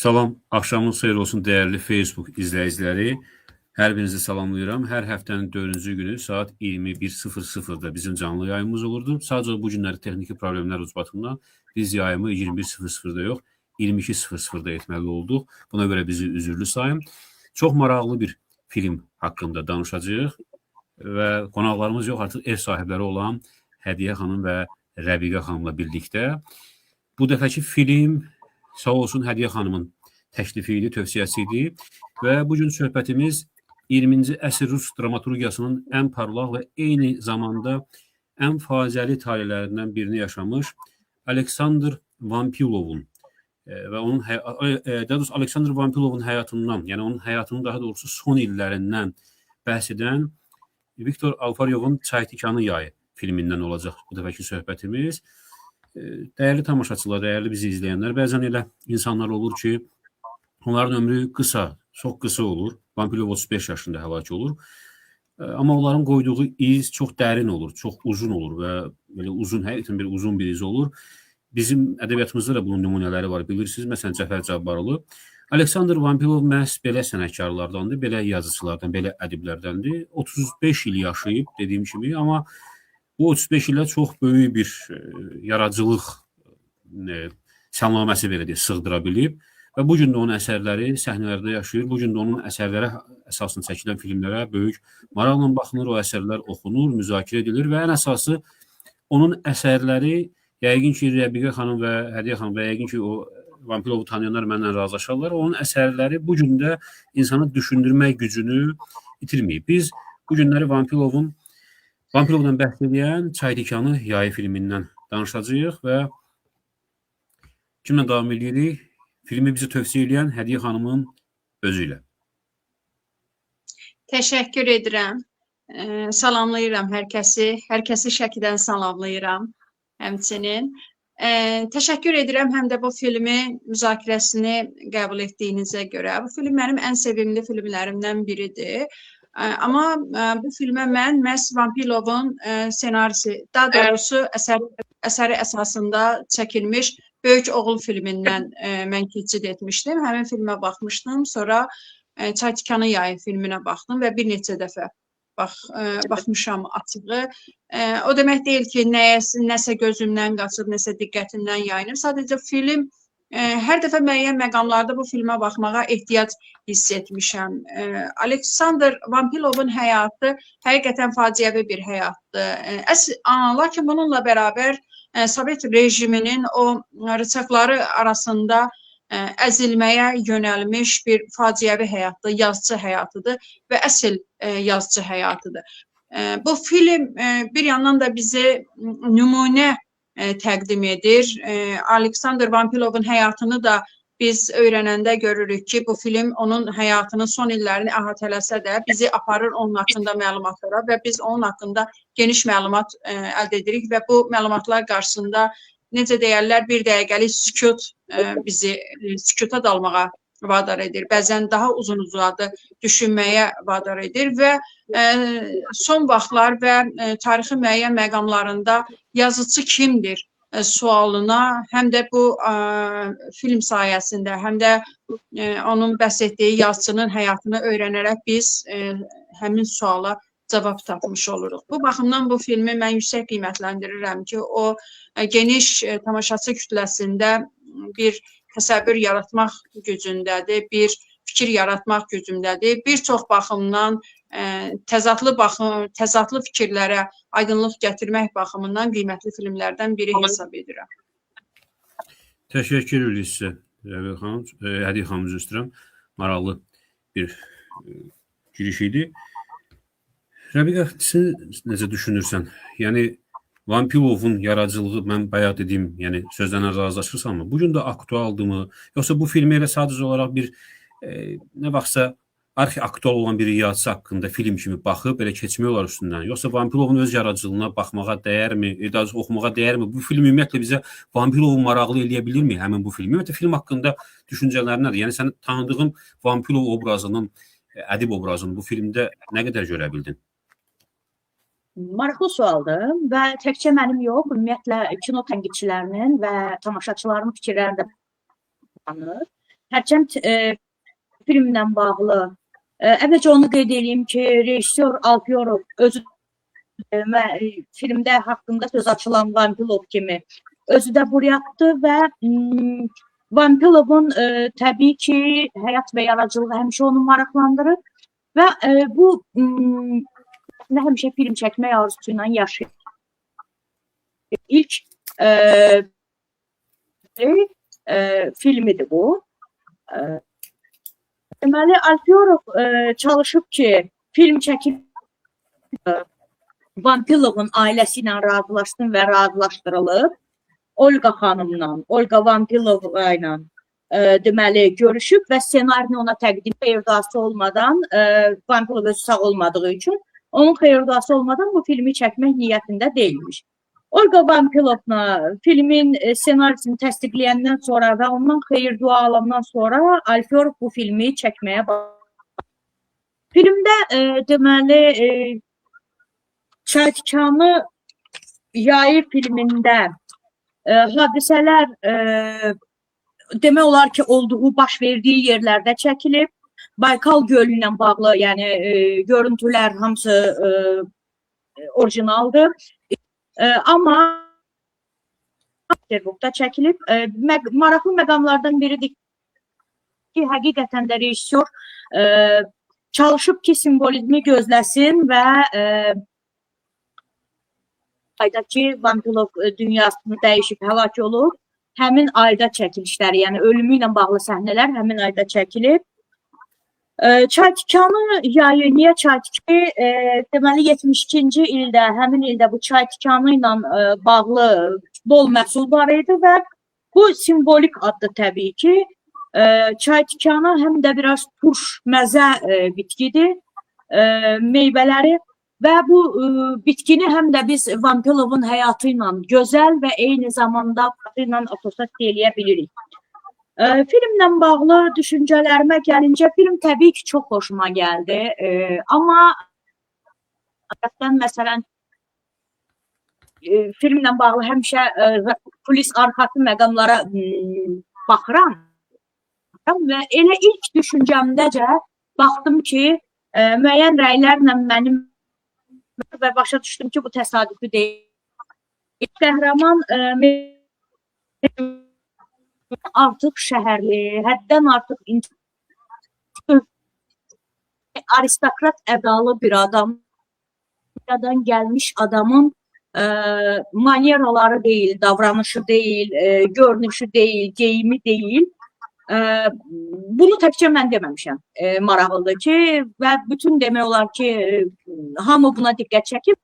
Salam, axşamınız xeyir olsun dəyərli Facebook izləyiciləri. Hər birinizi salamlayıram. Hər həftənin 4-cü günü saat 21:00-da bizim canlı yayımımız olurdu. Sadəcə bu günləri texniki problemlər ucbatından biz yayımı 21:00-da yox, 22:00-da etməli olduq. Buna görə bizi üzürlü sayın. Çox maraqlı bir film haqqında danışacağıq və qonaqlarımız yox, artıq ev sahibləri olan Hədiyyə xanım və Rəbiqə xanımla birlikdə. Bu dəfəki film sağ olsun Hədiyyə xanımın təklifi idi, tövsiyəsi idi və bu gün söhbətimiz 20-ci əsr rus dramaturgiyasının ən parlaq və eyni zamanda ən faciəli talelərindən birini yaşamış Aleksandr Vampilovun və onun daha doğrusu Aleksandr Vampilovun həyatından, yəni onun həyatının daha doğrusu son illərindən bəhs edən Viktor Alfaryovun Çay Tikanı Yayı filmindən olacaq bu dəfəki söhbətimiz. Dəyərli tamaşaçılar, dəyərli bizi izləyənlər, bəzən elə insanlar olur ki, onların ömrü qısa, çox qısa olur. Vampilov 35 yaşında həlak olur. Amma onların qoyduğu iz çox dərin olur, çox uzun olur və belə uzun, həqiqətən bir uzun bir iz olur. Bizim ədəbiyyatımızda da bunun nümunələri var, bilirsiniz. Məsələn, Cəfər Cabbarlı. Aleksandr Vampilov məhz belə sənətkarlardandır, belə yazıçılardan, belə ədiblərdəndir. 35 il yaşayıb, dediyim kimi, amma bu 35 ilə çox böyük bir yaradıcılıq səlaməsi belə deyək, sığdıra bilib və bu gün də onun əsərləri səhnələrdə yaşayır. Bu gün də onun əsərlərə əsasını çəkilən filmlərə böyük maraqla baxılır, o əsərlər oxunur, müzakirə edilir və ən əsası onun əsərləri yəqin ki, Rəbiqə xanım və Hədiyyə xanım və yəqin ki, o Vampilovu tanıyanlar mənlə razılaşarlar. Onun əsərləri bu gün də insanı düşündürmək gücünü itirməyib. Biz bu günləri Vampilovdan bəhs edən Çay Tikanı Yayı filmindən danışacağıq və kimlə davam edirik? Filmi bizə tövsiyə edən Hədiyyə xanımın özü ilə. Təşəkkür edirəm. Salamlayıram hər kəsi. Hər kəsi Şəkidən salamlayıram həmçinin. Təşəkkür edirəm həm də bu filmi müzakirəsini qəbul etdiyinizə görə. Bu film mənim ən sevimli filmlərimdən biridir. Amma bu filmə mən məhz Vampilovun ssenarisi, daha doğrusu əsəri əsasında çəkilmiş Böyük Oğul filmindən mən keçid etmişdim. Həmin filmə baxmışdım. Sonra Çay Tikanı Yayı filminə baxdım və bir neçə dəfə baxmışam açığı. O demək deyil ki, nəsə gözümdən qaçıb, nəsə diqqətimdən yayınıb. Sadəcə film hər dəfə müəyyən məqamlarda bu filmə baxmağa ehtiyac hiss etmişəm. Aleksandr Vampilovun həyatı həqiqətən faciəvi bir həyatdır. Lakin bununla bərabər Sovet rejiminin o rıçaqları arasında əzilməyə yönəlmiş bir faciəvi həyatdır, yazıcı həyatıdır və əsl yazıcı həyatıdır. Bu film bir yandan da bizi nümunə təqdim edir. Aleksandr Vampilovun həyatını da biz öyrənəndə görürük ki, bu film onun həyatının son illərini əhatələsə də bizi aparır onun haqqında məlumatlara və biz onun haqqında geniş məlumat əldə edirik və bu məlumatlar qarşısında necə deyərlər, bir dəqiqəlik sükut bizi sükuta dalmağa vadar edir. Bəzən daha uzun-uzadı düşünməyə vadar edir və son vaxtlar və tarixi müəyyən məqamlarında yazıcı kimdir sualına həm də bu film sayəsində, həm də onun bəhs etdiyi yazıcının həyatını öyrənərək biz həmin suala cavab tapmış oluruq. Bu baxımdan bu filmi mən yüksək qiymətləndirirəm ki, o geniş tamaşaçı kütləsində bir təsəvvür yaratmaq gücündədir, bir fikir yaratmaq gücündədir. Bir çox baxımdan təzadlı fikirlərə aydınlıq gətirmək baxımından qiymətli filmlərdən biri hesab edirəm. Təşəkkür edirik sizə, Rəbiqə xanım, Hədiyyə xanım, üzr istəyirəm. Maraqlı bir giriş idi. Rəbiqə, sən necə düşünürsən? Yəni Vampilovun yaradıcılığı, mən bayaq dediyim, yəni sözlərlə razılaşırsanmı? Bu gün də aktualdırmı? Yoxsa bu filmi elə sadəcə olaraq bir nə vaxtsa arxi-aktual olan bir yazıcı haqqında film kimi baxıb belə keçmək olar üstündən? Yoxsa Vampilovun öz yaradıcılığına baxmağa dəyərmi? Daha doğrusu oxumağa dəyərmi? Bu film ümumiyyətlə bizə Vampilovu maraqlı eləyə bilirmi həmin bu film? Ümumiyyətlə film haqqında düşüncələrin nədir? Yəni sən tanıdığın Vampilov obrazının, ədib obrazını bu filmdə nə qədər görə bildin? Maraqlı sualdır və təkcə mənim yox, ümumiyyətlə kino tənqidçilərinin və tamaşaçıların fikirləri də tanır. Hərçənd filmlə bağlı əvvəlcə onu qeyd edeyim ki, rejissor Alfyorov özü filmdə haqqında söz açılan Vampilov kimi özü də buryatdır və Vampilovun təbii ki, həyat və yaradıcılığı həmişə onu maraqlandırır və bu həmişə film çəkmək arzusu ilə yaşayır. İlk filmidir bu. Deməli, Alfyorov çalışıb ki, film çəkib Vampilovun ailəsi ilə razılaşsın və razılaşdırılıb. Olga xanımla, Olga Vampilova ilə deməli görüşüb və ssenarini ona təqdim xeyir-duası olmadan, Vampilov özü sağ olmadığı üçün onun xeyir-duası olmadan bu filmi çəkmək niyyətində deyilmiş. Olga Vampilovna filmin ssenarisini təsdiqləyəndən sonra və ondan xeyir-dua alandan sonra Alfyorov bu filmi çəkməyə başladı. Filmdə deməli Çay Tikanı Yayı filmində hadisələr demək olar ki, olduğu, baş verdiyi yerlərdə çəkilib. Baykal gölü ilə bağlı, yəni görüntülər hamısı orijinaldır. Amma Peterburqda çəkilib. Maraqlı məqamlardan biridir ki, həqiqətən də rejissor çalışıb ki, simvolizmi gözləsin və aydakı Vampilov dünyasını dəyişib həlak olub. Həmin ayda çəkilişləri, yəni ölümü ilə bağlı səhnələr həmin ayda çəkilib. Çay tikanı yayı, niyə çay tikanı? Deməli 72-ci ildə, həmin ildə bu çay tikanı ilə bağlı bol məhsul var idi və bu simvolik addır təbii ki. Çay tikanı həm də biraz turş məzə bitkidir, meyvələri və bu bitkini həm də biz Vampilovun həyatı ilə gözəl və eyni zamanda ilə assosiasiya eləyə bilirik. Filmlə bağlı düşüncələrimə gəlincə, film təbii ki, çox xoşuma gəldi. Amma məsələn, filmlə bağlı həmişə kulis arxası məqamlara baxıram və elə ilk düşüncəmdəcə baxdım ki, müəyyən rəylərlə mənim və başa düşdüm ki, bu təsadüfi deyil. Qəhrəman artıq şəhərli, həddən artıq aristokrat ədalı bir adam, gəlmiş adamın manieraları deyil, davranışı deyil, görünüşü deyil, geyimi deyil. Bunu təkcə mən deməmişəm. Maraqlıdır ki, və bütün demək olar ki, hamı buna diqqət çəkib.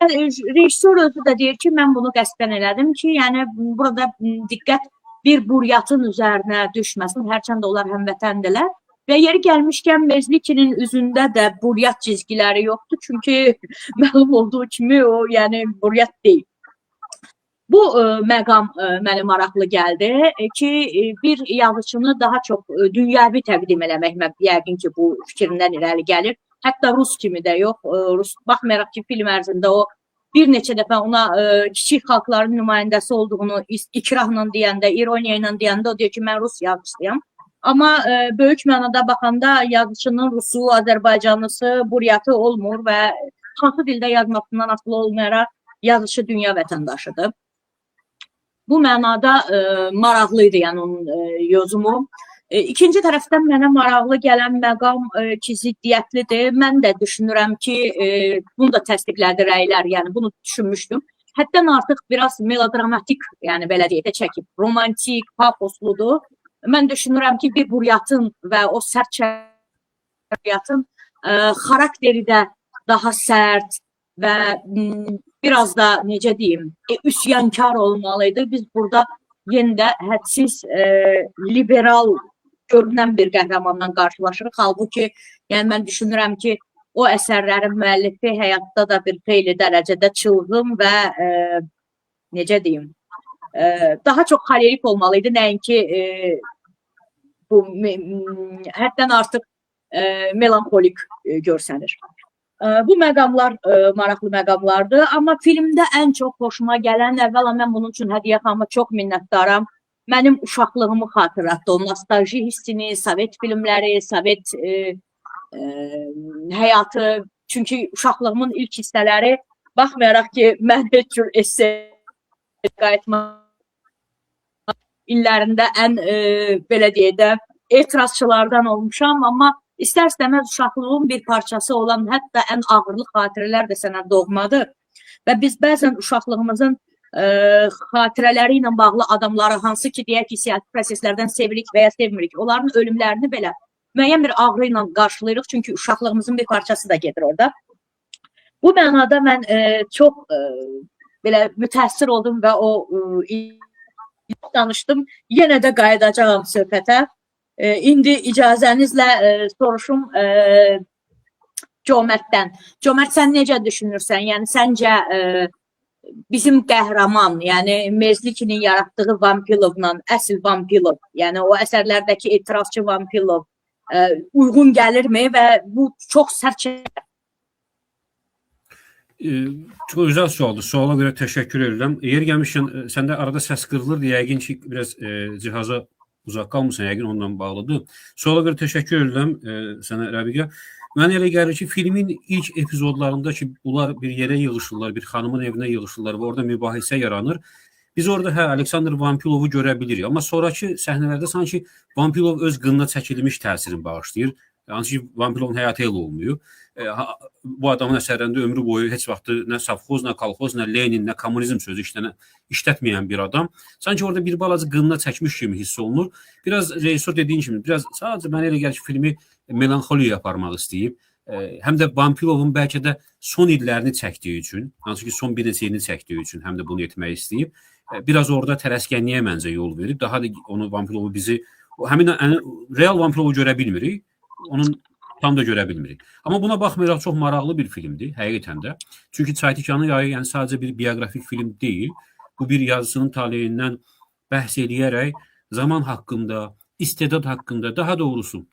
Rejissor özü də deyir ki, mən bunu qəsdən elədim ki, yəni burada diqqət bir buryatın üzərinə düşməsin, hərçənd onlar həmvətəndirlər. Və yeri gəlmişkən Merzlikinin üzündə də buryat cizgiləri yoxdur, çünki məlum olduğu kimi o, yəni buryat deyil. Bu məqam mənə maraqlı gəldi ki, bir yazıçını daha çox dünyəvi təqdim eləmək yəqin ki, bu fikrindən irəli gəlir. Hətta rus kimi də yox, rus, baxmayaraq ki, film ərzində o bir neçə dəfə ona kiçik xalqların nümayəndəsi olduğunu ikrahla deyəndə, ironiya ilə deyəndə o deyir ki, mən rus yazıçıyam. Amma böyük mənada baxanda yazıçının rusu, azərbaycanlısı, buryatı olmur və hansı dildə yazmasından asılı olmayaraq yazıçı dünya vətəndaşıdır. Bu mənada maraqlı idi, yəni onun yozumu. İkinci tərəfdən mənə maraqlı gələn məqam ki, ziddiyyətlidir. Mən də düşünürəm ki, bunu da təsdiqlədi rəylər, yəni bunu düşünmüşdüm. Həddən artıq biraz melodramatik, yəni belə deyək də çəkib, romantik, pafosludur. Mən düşünürəm ki, bir buryatın və o sərt buryatın xarakteri də daha sərt və biraz da necə deyim, üsyankar olmalıydı. Biz burada yenə də hədsiz liberal görünən bir qəhrəmandan qarşılaşırıq. Halbuki, yəni mən düşünürəm ki, o əsərlərin müəllifi həyatda da bir xeyli dərəcədə çılğın və necə deyim, daha çox xolerik olmalıydı, nəinki bu həddən artıq melanxolik görsənir. Bu məqamlar maraqlı məqamlardır, amma filmdə ən çox xoşuma gələn, əvvəla mən bunun üçün Hədiyyə xanıma çox minnətdaram. Mənim uşaqlığımı xatırlatdı. O nostalji hissini, Sovet filmləri, Sovet həyatı. Çünki uşaqlığımın ilk hissələri, baxmayaraq ki, mən heç cür esse qayıtma illərində ən belə deyək də etirazçılardan olmuşam, amma istər-istəməz uşaqlığın bir parçası olan hətta ən ağırlı xatirələr də sənə doğmadır. Və biz bəzən uşaqlığımızın xatirələri ilə bağlı adamları, hansı ki, deyək ki, siyasi proseslərdən sevirik və ya sevmirik, onların ölümlərini belə müəyyən bir ağrı ilə qarşılayırıq, çünki uşaqlığımızın bir parçası da gedir orada. Bu mənada mən çox belə mütəəssir oldum və o danışdım. Yenə də qayıdacağam söhbətə. İndi icazənizlə soruşum Cömərddən. Cömərd, sən necə düşünürsən? Yəni səncə bizim qəhrəman, yəni Merzlikinin yaratdığı Vampilovla əsl Vampilov, yəni o əsərlərdəki etirazçı Vampilov uyğun gəlirmi və bu çox sərt şey. Çox gözəl sualdır. Suala görə təşəkkür edirəm. Yer gəlmişkən, səndə arada səs qırılırdı. Yəqin ki, biraz cihaza uzaq qalmısan, yəqin ondan bağlıdır. Suala görə təşəkkür edirəm sənə, Rəbiqə. Mənə elə gəlir ki, filmin ilk epizodlarında ki, bunlar bir yerə yığışırlar, bir xanımın evinə yığışırlar və orada mübahisə yaranır. Biz orada Aleksandr Vampilovu görə bilirik, amma sonrakı səhnələrdə sanki Vampilov öz qınına çəkilmiş təsirini bağışlayır. Hansı ki, Vampilovun həyatı elə olmuyor. Bu adamın əsərlərində ömrü boyu heç vaxtı nə sovxoz, nə kolxoz, nə Lenin, nə kommunizm sözü işlətməyən bir adam. Sanki orada bir balaca qınına çəkmiş kimi hiss olunur. Biraz rejissor dediyin kimi, biraz sadəcə mənə elə gəlir ki, filmi melanxoliya aparmaq istəyib. Həm də Vampilovun bəlkə də son illərini çəkdiyi üçün, hansı ki, son bir neçə ilini çəkdiyi üçün həm də bunu etmək istəyib. Biraz orada tələskənliyə məncə yol verib. Daha da onu Vampilovu bizi həmin real Vampilovu görə bilmirik. Onun tam da görə bilmirik. Amma buna baxmayaraq çox maraqlı bir filmdir, həqiqətən də. Çünki Çaytikanın yayı yəni sadəcə bir bioqrafik film deyil. Bu bir yazıçının taleyindən bəhs eləyərək zaman haqqında, istedad haqqında, daha doğrusu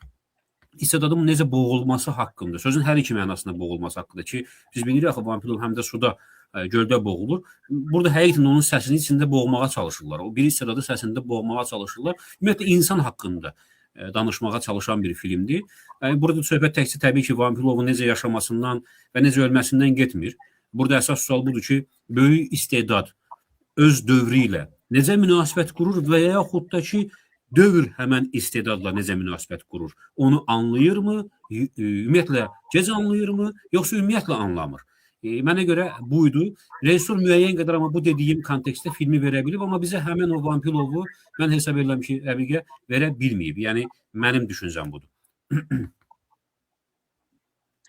istedadın necə boğulması haqqında, sözün hər iki mənasında boğulması haqqında ki, biz bilirik axı Vampilov həm də suda, göldə boğulur. Burada həqiqətən onun səsini içində boğmağa çalışırlar. O bir istedadı səsində boğmağa çalışırlar. Ümumiyyətlə insan haqqında danışmağa çalışan bir filmdir. Yəni, burada söhbət təkcə təbii ki, Vampilovun necə yaşamasından və necə ölməsindən getmir. Burada əsas sual budur ki, böyük istedad öz dövrü ilə necə münasibət qurur və yaxud da ki, dövr həmən istedadla necə münasibət qurur? Onu anlayırmı? Ümumiyyətlə gec anlayırmı? Yoxsa ümumiyyətlə anlamır? Mənə görə buydu. Rejissor müəyyən qədər amma bu dediyim kontekstdə filmi verə bilib, amma bizə həmən o Vampilovu mən hesab edirəm ki, Rəbiqə verə bilməyib. Yəni mənim düşüncəm budur.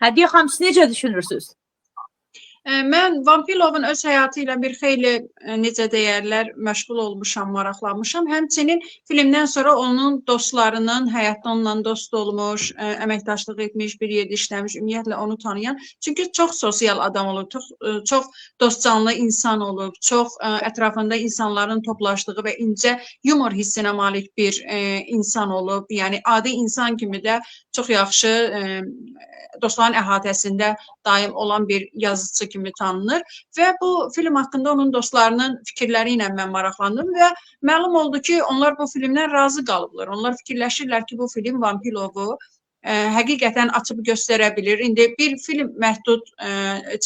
Hədiyyə xanım, siz necə düşünürsünüz? Mən Vampilovun öz həyatı ilə bir xeyli, necə deyərlər, məşğul olmuşam, maraqlanmışam. Həmçinin filmdən sonra onun dostlarının, həyatda onunla dost olmuş, əməkdaşlıq etmiş, bir yerdə işləmiş, ümumiyyətlə onu tanıyan. Çünki çox sosial adam olub, çox dostcanlı insan olub, çox ətrafında insanların toplaşdığı və incə yumor hissinə malik bir insan olub. Yəni adi insan kimi də çox yaxşı dostların əhatəsində daim olan bir yazıçı kimi tanınır və bu film haqqında onun dostlarının fikirləri ilə mən maraqlandım və məlum oldu ki, onlar bu filmdən razı qalıblar. Onlar fikirləşirlər ki, bu film Vampilovu həqiqətən açıb göstərə bilir. İndi bir film məhdud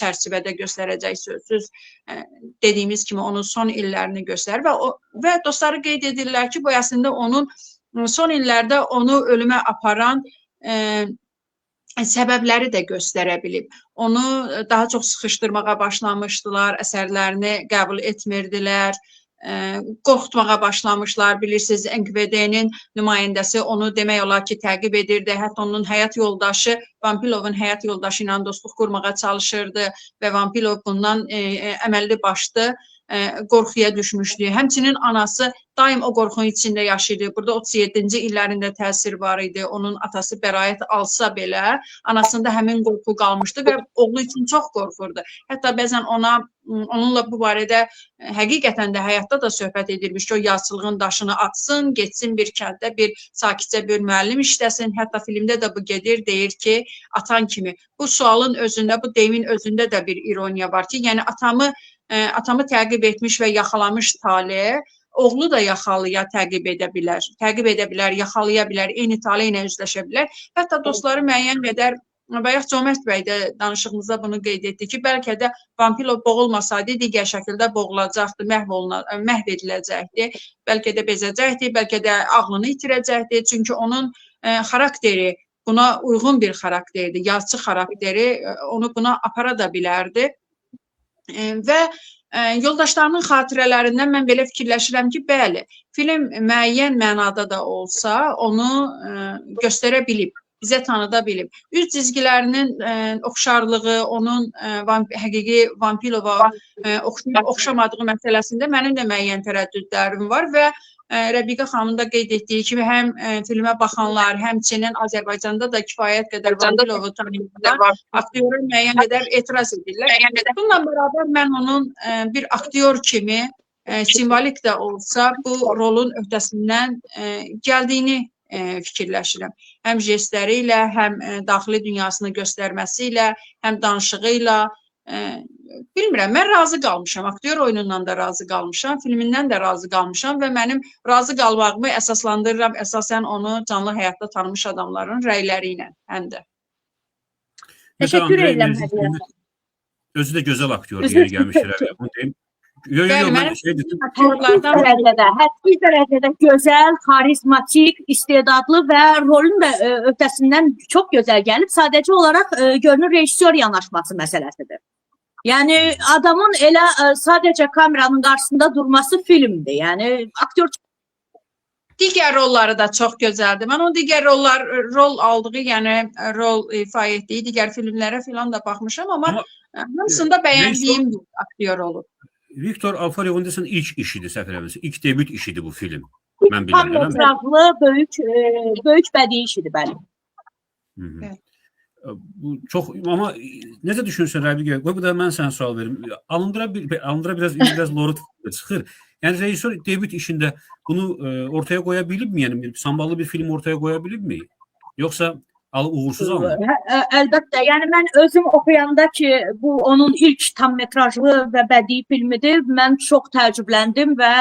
çərçivədə göstərəcək sözsüz, dediyimiz kimi onun son illərini göstərir və dostları qeyd edirlər ki, bu əslində onun son illərdə onu ölümə aparan səbəbləri də göstərə bilib. Onu daha çox sıxışdırmağa başlamışdılar, əsərlərini qəbul etmirdilər, qorxutmağa başlamışlar. Bilirsiniz, NKVD-nin nümayəndəsi onu demək olar ki, təqib edirdi. Hətta onun həyat yoldaşı, Vampilovun həyat yoldaşı ilə dostluq qurmağa çalışırdı və Vampilov bundan əməlli başlı qorxuya düşmüşdü. Həmçinin anası daim o qorxunun içində yaşayırdı. Burada 37-ci illərində təsir var idi. Onun atası bəraət alsa belə, anasında həmin qorxu qalmışdı və oğlu üçün çox qorxurdu. Hətta bəzən onunla bu barədə həqiqətən də həyatda da söhbət edilmiş ki, o yazıçılığın daşını atsın, getsin bir kənddə bir sakitcə bir müəllim işləsin. Hətta filmdə də bu gedir, deyir ki, atan kimi. Bu sualın özündə, bu deyimin özündə də bir ironiya var ki, yəni atamı təqib etmiş və yaxalamış tale oğlu da yaxalıya, təqib edə bilər. Təqib edə bilər, yaxalaya bilər, eyni tale ilə üzləşə bilər. Hətta dostları müəyyən qədər, bayaq Cömərd bəy də danışığımızda bunu qeyd etdi ki, bəlkə də Vampilov boğulmasaydı, digər şəkildə boğulacaqdı, məhv ediləcəkdi, bəlkə də bezəcəkdi, bəlkə də ağlını itirəcəkdi. Çünki onun xarakteri buna uyğun bir xarakterdir, yazıcı xarakteri onu buna apara da bilərdi. Və yoldaşlarının xatirələrindən mən belə fikirləşirəm ki, bəli, film müəyyən mənada da olsa onu göstərə bilib, bizə tanıda bilib. Üz cizgilərinin oxşarlığı, onun həqiqi Vampilova oxşamadığı məsələsində mənim də müəyyən tərəddüdlərim var və Rəbiqə xanımın da qeyd etdiyi kimi həm filmə baxanlar, həmçinin Azərbaycanda da kifayət qədər Vampilovu tanıyanlar aktyora müəyyən qədər etiraz edirlər. Bununla bərabər mən onun bir aktyor kimi simvolik də olsa bu rolun öhdəsindən gəldiyini fikirləşirəm. Həm jestləri ilə, həm daxili dünyasını göstərməsi ilə, həm danışığı ilə. Bilmirəm, mən razı qalmışam, aktyor oyunundan da razı qalmışam, filmindən də razı qalmışam və mənim razı qalmağımı əsaslandırıram əsasən onu canlı həyatda tanımış adamların rəyləri ilə həm də. Təşəkkür edirəm. Özü də gözəl aktyor yeri gəlmiş Rəbiyə, bunu deyim. Yo, yo, yo, mən şey dedim. Hədsiz dərəcədə gözəl, xarizmatik, istedadlı və rolun da öhdəsindən çox gözəl gəlib. Sadəcə olaraq görünür rejissor yanaşması məsələsidir. Yəni adamın elə sadəcə kameranın qarşısında durması filmdir. Yəni aktyor digər rolları da çox gözəldir. Mən o digər rol aldığı, yəni rol ifa etdiyi digər filmlərə filan da baxmışam, amma hamısında bəyəndiyim bir aktyor olub. Viktor Alfarovun desən ilk işidir, səhv eləmirəmsə, ilk debüt işidir bu film. Mən bilirəm. Tam metrajlı, böyük bədii işidir, bəli. Bu çox, amma necə düşünürsən Rəbiqə? Qoy bu da mən sənə sual verim. Alındıra biraz lorut çıxır. Yəni rejissor debüt işində bunu ortaya qoya bilibmi? Yəni bir samballı bir film ortaya qoya bilibmi? Yoxsa uğursuz alınır? Əlbəttə, yəni mən özüm oxuyanda ki, bu onun ilk tam metrajlı və bədii filmidir, mən çox təəccübləndim və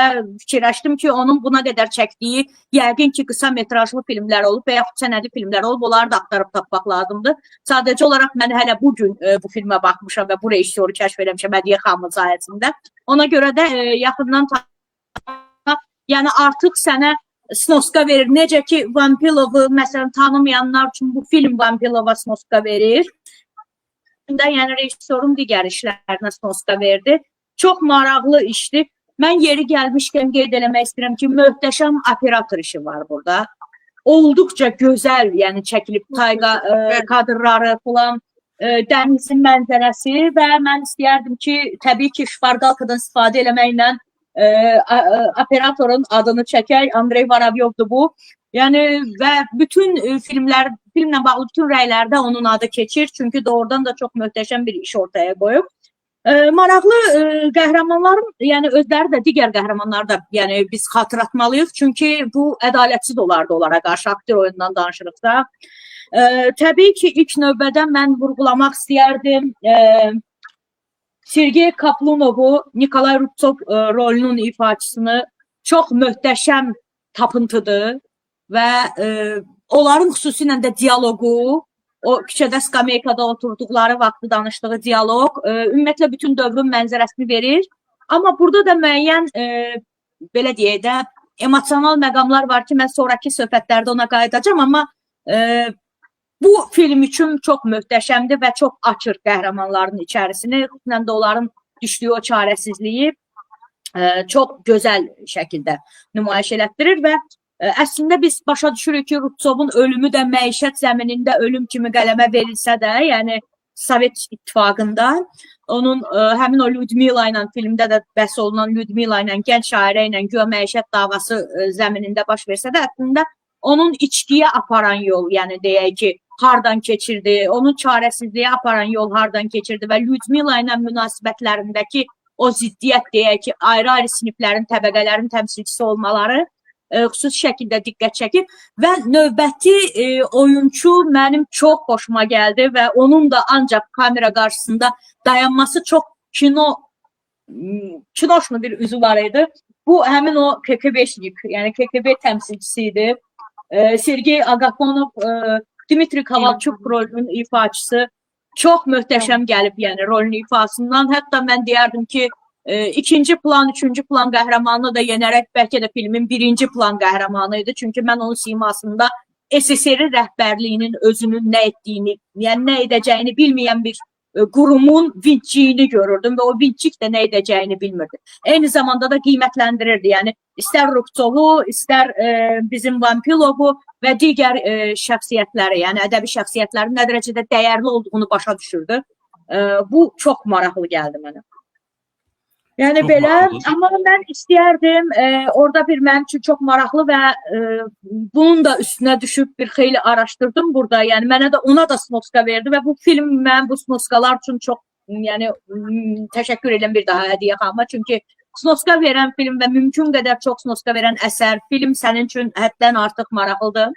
fikirləşdim ki, onun buna qədər çəkdiyi yəqin ki, qısa metrajlı filmlər olub və yaxud sənədi filmlər olub, onları da axtarıb tapmaq lazımdır. Sadəcə olaraq mən hələ bugün bu filmə baxmışam və bu rejissoru kəşf eləmişəm Hədiyyə xanımın sayəsində. Ona görə də yaxından, yəni artıq sənə snoska verir. Necə ki, Vampilovu məsələn tanımayanlar üçün bu film Vampilova snoska verir. Yəni rejissorun digər işlərinə snoska verdi. Çox maraqlı işdir. Mən yeri gəlmişkən qeyd eləmək istəyirəm ki, möhtəşəm operator işi var burada. Olduqca gözəl, yəni çəkilib tayqa kadrları falan, dənizin mənzərəsi və mən istəyərdim ki, təbii ki, şparqalkadan istifadə eləməklə operatorun adını çəkək, Andrey Varavyovdur bu. Yəni və bütün filmlər, filmlə bağlı bütün rəylərdə onun adı keçir. Çünki doğrudan da çox möhtəşəm bir iş ortaya qoyub. Maraqlı qəhrəmanların, yəni özləri də digər qəhrəmanlar da, yəni biz xatırlatmalıyıq. Çünki bu ədalətsiz olardı onlara qarşı aktyor oyunundan danışırıqsa. Təbii ki, ilk növbədə mən vurğulamaq istəyərdim. Sergey Kaplunovu, Nikolay Rubtsov rolunun ifaçısını çox möhtəşəm tapıntıdır və onların xüsusilə də dialoqu, o küçədə skameykada oturduqları vaxtı danışdığı dialoq, ümumiyyətlə bütün dövrün mənzərəsini verir. Amma burada da müəyyən, belə deyək də, emosional məqamlar var ki, mən sonrakı söhbətlərdə ona qayıdacağam, amma bu film üçün çox möhtəşəmdir və çox açır qəhrəmanların içərisini, xüsusən də onların düşdüyü o çarəsizliyi çox gözəl şəkildə nümayiş elətdirir və əslində biz başa düşürük ki, Rubtsovun ölümü də məişət zəminində ölüm kimi qələmə verilsə də, yəni Sovet İttifaqında onun həmin o Lyudmila ilə, filmdə də bəhs olunan Lyudmila ilə, gənc şairə ilə güya məişət davası zəminində baş versə də, əslində onun içkiyə aparan yol, yəni deyək ki, hardan keçirdi, onun çarəsizliyə aparan yol hardan keçirdi və Lyudmila ilə münasibətlərindəki o ziddiyyət, deyək ki, ayrı-ayrı siniflərin, təbəqələrin təmsilçisi olmaları xüsusi şəkildə diqqət çəkir və növbəti oyunçu mənim çox xoşuma gəldi və onun da ancaq kamera qarşısında dayanması çox kinoşlu bir üzü var idi. Bu həmin o KGB-şnik, yəni KGB təmsilçisi idi. Sergey Agafonov, Dmitri Kovalchuk rolünün ifaçısı çox möhtəşəm gəlib, yəni rolün ifasından. Hətta mən deyərdim ki, ikinci plan, üçüncü plan qəhrəmanını da yenərək bəlkə də filmin birinci plan qəhrəmanı idi. Çünki mən onun simasında SSR rəhbərliyinin özünün nə etdiyini, yəni nə edəcəyini bilməyən bir qurumun vintçiyini görürdüm və o vintçik də nə edəcəyini bilmirdi. Eyni zamanda da qiymətləndirirdi. Yəni istər Rubtsovu, istər bizim Vampilovu və digər şəxsiyyətləri, yəni ədəbi şəxsiyyətlərin nə dərəcədə dəyərli olduğunu başa düşürdü. Bu çox maraqlı gəldi mənə. Yəni Çox belə, maraqlı. Amma mən istəyərdim, orada bir mənim üçün çox maraqlı və bunun da üstünə düşüb bir xeyli araşdırdım burada. Yəni mənə də ona da snoska verdi və bu film mən bu snoskalar üçün çox, yəni təşəkkür edirəm bir daha Hədiyyə xanıma. Çünki snoska verən film və mümkün qədər çox snoska verən əsər, film sənin üçün həddən artıq maraqlıdır.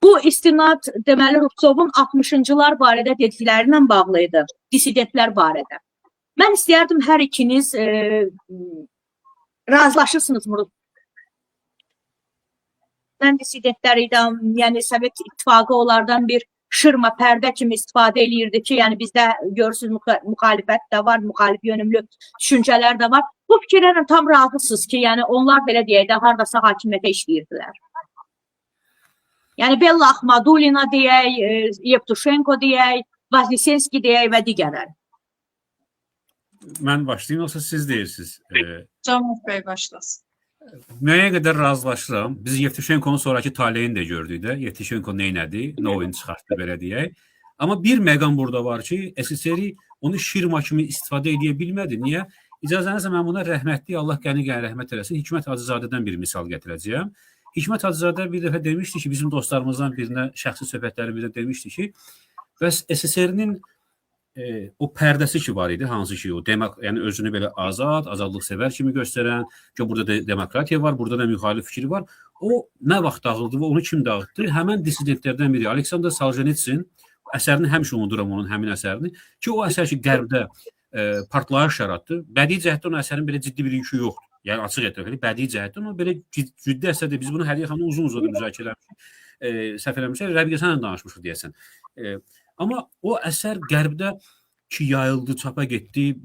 Bu istinad deməli Rubtsovun 60-cılar barədə dedikləri ilə bağlı idi, dissidentlər barədə. Mən istəyərdim hər ikiniz razılaşırsınız mı? Mən dissidentlər idi, yəni Sovet İttifaqı onlardan bir şırma pərdə kimi istifadə eləyirdi ki, yəni bizdə görürsünüz müxalifət də var, müxalif yönümlü düşüncələr də var. Bu fikirlərlə tam razısınız ki, yəni onlar belə deyək də hardasa hakimiyyətə işləyirdilər. Yəni Bella Ahmadulina deyək, Yevtushenko deyək, Vaznesenski deyək və digərləri. Mən başlayayım, yoxsa siz deyirsiniz? Cəmət bəy başlasın. Müəyyən qədər razılaşıram. Biz Yevtushenkonun sonrakı taleyini də gördük də. Yevtushenko nə elədi? Nə oyun çıxartdı belə deyək. Amma bir məqam burada var ki, SSR onu şirma kimi istifadə edə bilmədi. Niyə? İcazənizlə mən buna rəhmətli, Allah qəni-qəni rəhmət eləsin, Hikmət Hacızadədən bir misal gətirəcəyəm. Hikmət Hacızadə bir dəfə demişdi ki, bizim dostlarımızdan birinə, şəxsi söhbətlərimizdə demişdi ki, bəs SSR-nin o pərdəsi ki var idi, hansı ki o demək, yəni özünü belə azad, azadlıqsevər kimi göstərən, ki burada da demokratiya var, burada da müxalif fikri var. O nə vaxt dağıldı və onu kim dağıtdı? Həmən dissidentlərdən biri Aleksandr Soljenitsin əsərini həmişə unuduram onun həmin əsərini ki, o əsər ki qərbdə partlayış yaratdı. Bədii cəhətdən o əsərin belə ciddi bir yükü yoxdur. Yəni açıq etiraf edək, bədii cəhətdən o belə ciddi əsərdir. Biz bunu Hədiyyə xanımla uzun-uzadı müzakirə eləmişik. Səhv eləmirəmsə, Rəbiqə sənlə danışmışıq deyəsən. Amma o əsər qərbdə ki yayıldı, çapa getdi,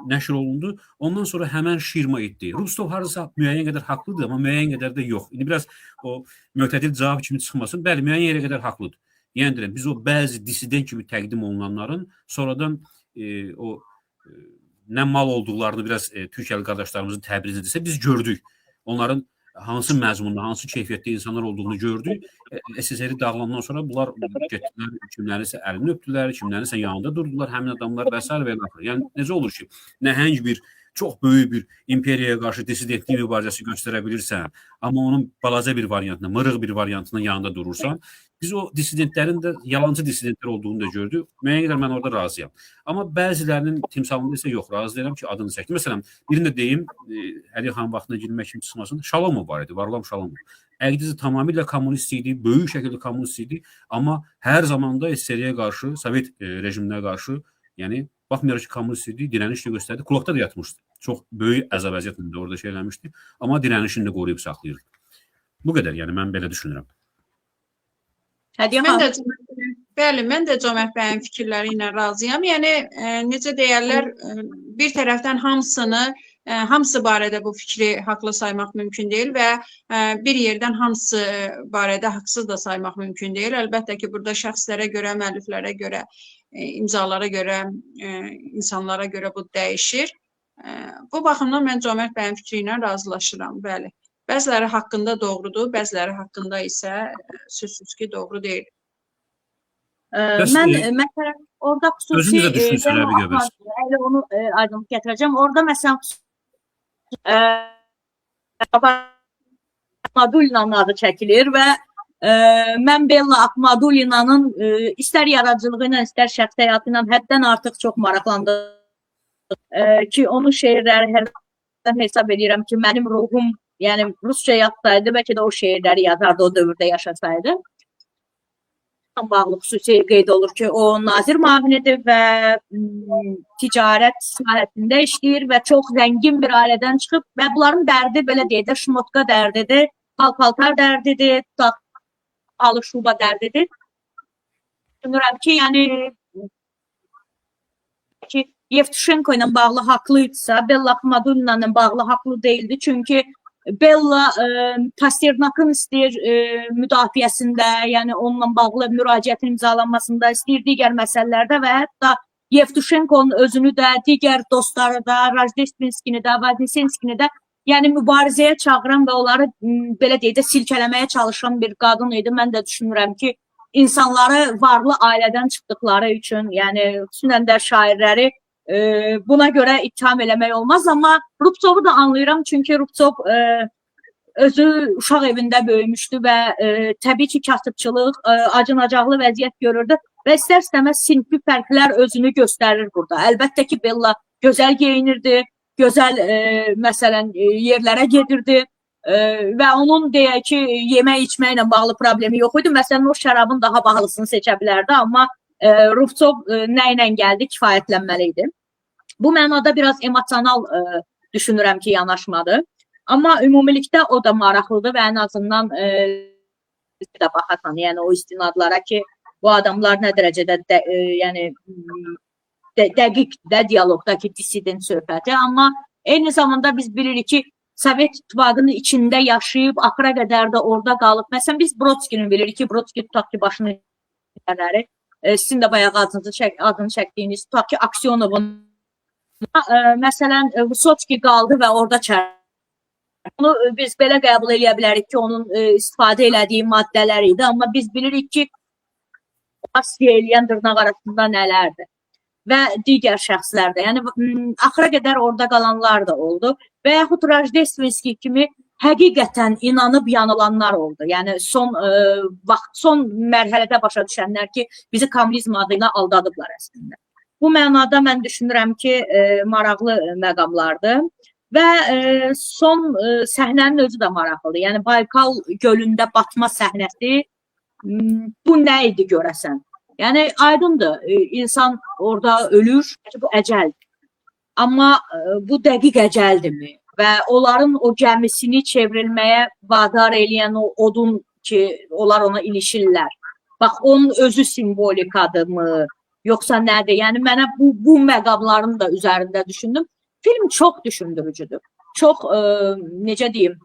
nəşr olundu. Ondan sonra həmən şirma etdi. Rubtsov hardasa müəyyən qədər haqlıdır, amma müəyyən qədər də yox. İndi biraz o mötədil cavab kimi çıxmasın. Bəli, müəyyən yerə qədər haqlıdır. Yəni deyirəm, biz o bəzi dissident kimi təqdim olunanların sonradan o nə mal olduqlarını biraz Türkiyəli qardaşlarımızın təbrizə desə biz gördük. Onların hansı məzmunda, hansı keyfiyyətdə insanlar olduğunu gördük. SSR dağılandan sonra bunlar getdilər, kimlərinsə əlini öpdülər, kimlərinsə yanında durdular, həmin adamlar və s. və ilaxır. Yəni necə olur ki, nəhəng bir, çox böyük bir imperiyaya qarşı dissidentlik mübarizəsi göstərə bilirsən, amma onun balaca bir variantına, mırıq bir variantının yanında durursan, biz o dissidentlərin də yalancı dissidentlər olduğunu da gördük. Müəyyən qədər mən orada razıyam. Amma bəzilərinin timsalında isə yox, razı deyiləm ki, adını çəkdim. Məsələn, birini də deyim, Hədiyyə xanım vaxtına girmək kimi çıxmasın. Şalomov var idi, Varlam Şalomov. Əqdisi tamamilə kommunist idi, böyük şəkildə kommunist idi, amma hər zaman da SSR-yə qarşı, Sovet rejiminə qarşı, yəni baxmayaraq ki, kommunist idi, dirəniş də göstərdi, kulakda da yatmışdı. Çox böyük əzab əziyyətlə də orada şey eləmişdi, amma dirənişini də qoruyub saxlayırdı. Bu qədər, yəni mən belə düşünürəm. Hədiyyə Mən xanım. də bəli, mən də Cəmət bəyin fikirləri ilə razıyam. Yəni necə deyərlər, bir tərəfdən hamısını, hamısı barədə bu fikri haqlı saymaq mümkün deyil və bir yerdən hamısı barədə haqsız da saymaq mümkün deyil. Əlbəttə ki, burada şəxslərə görə, müəlliflərə görə, imzalara görə, insanlara görə bu dəyişir. Bu baxımdan mən Cəmət bəyin fikri ilə razılaşıram, bəli. Bəziləri haqqında doğrudur, bəziləri haqqında isə sözsüz ki, doğru deyil. Mən məsələn orada xüsusi Özünüz də düşünsün Rəbiqə bəs. Elə onu aydınlıq gətirəcəm. Orada məsələn Ahmadulinanın adı çəkilir və mən Bella Ahmadulinanın istər yaradıcılığı ilə, istər şəxsi həyatı ilə həddən artıq çox maraqlandım. Ki onun şeirləri hərdən hesab edirəm ki, mənim ruhum, yəni rusca yazsaydı, bəlkə də o şeirləri yazardı o dövrdə yaşasaydı. Bağlı xüsusi qeyd olur ki, o nazir müavinidir və ticarət sahəsində işləyir və çox zəngin bir ailədən çıxıb və bunların dərdi belə deyək də şmotka dərdidir, paltar dərdidir, tutaq alışuba dərdidir. Düşünürəm ki, yəni ki Yevtushenko ilə bağlı haqlı idisə, Bella Axmadulina ilə bağlı haqlı deyildi. Çünki Bella Pasternakın istəyir müdafiəsində, yəni onunla bağlı müraciətin imzalanmasında istəyir digər məsələlərdə və hətta Yevtushenkonun özünü də, digər dostları da, Rajdestvinskini də, Vaznesenskini də, yəni mübarizəyə çağıran və onları belə deyək də silkələməyə çalışan bir qadın idi. Mən də düşünürəm ki, insanları varlı ailədən çıxdıqları üçün, yəni xüsusən də şairləri buna görə ittiham eləmək olmaz, amma Rubtsovu da anlayıram, çünki Rubtsov özü uşaq evində böyümüşdü və təbii ki, kasıbçılıq, acınacaqlı vəziyyət görürdü və istər-istəməz sinfi fərqlər özünü göstərir burada. Əlbəttə ki, Bella gözəl geyinirdi, gözəl məsələn yerlərə gedirdi və onun deyək ki, yemək içməklə bağlı problemi yox idi. Məsələn, o şərabın daha bahalısını seçə bilərdi, amma Rubtsov nə ilə gəldi, kifayətlənməli idi. Bu mənada biraz emosional düşünürəm ki, yanaşmadı. Amma ümumilikdə o da maraqlıdır və ən azından də baxarsan, yəni o istinadlara ki, bu adamlar nə dərəcədə yəni dəqiq də dialoqdakı dissident söhbəti. Amma eyni zamanda biz bilirik ki, Sovet İttifaqının içində yaşayıb, axıra qədər də orada qalıb. Məsələn, biz Brodskini bilirik ki, Brodski tutaq ki, başını sizin də bayağı adını çəkdiyiniz, tutaq ki, Aksionovun məsələn, Vısotski qaldı və orada Bunu biz belə qəbul eləyə bilərik ki, onun istifadə elədiyi maddələr idi, amma biz bilirik ki, Asiya eləyən dırnaq arasında nələrdir və digər şəxslər də, yəni axıra qədər orada qalanlar da oldu və yaxud Rajdestvinski kimi həqiqətən inanıb yanılanlar oldu. Yəni son vaxt, son mərhələdə başa düşənlər ki, bizi kommunizm adı ilə aldadıblar əslində. Bu mənada mən düşünürəm ki, maraqlı məqamlardır və son səhnənin özü də maraqlıdır. Yəni Baykal gölündə batma səhnəsi bu nə idi görəsən? Yəni aydındır, insan orada ölür, bu əcəldir. Amma bu dəqiq əcəldirmi? Və onların o gəmisini çevrilməyə vadar eləyən o odun ki, onlar ona ilişirlər. Bax, onun özü simvolikadırmı? Yoxsa nədir? Yəni mənə bu məqamların da üzərində düşündüm. Film çox düşündürücüdür. Çox, necə deyim,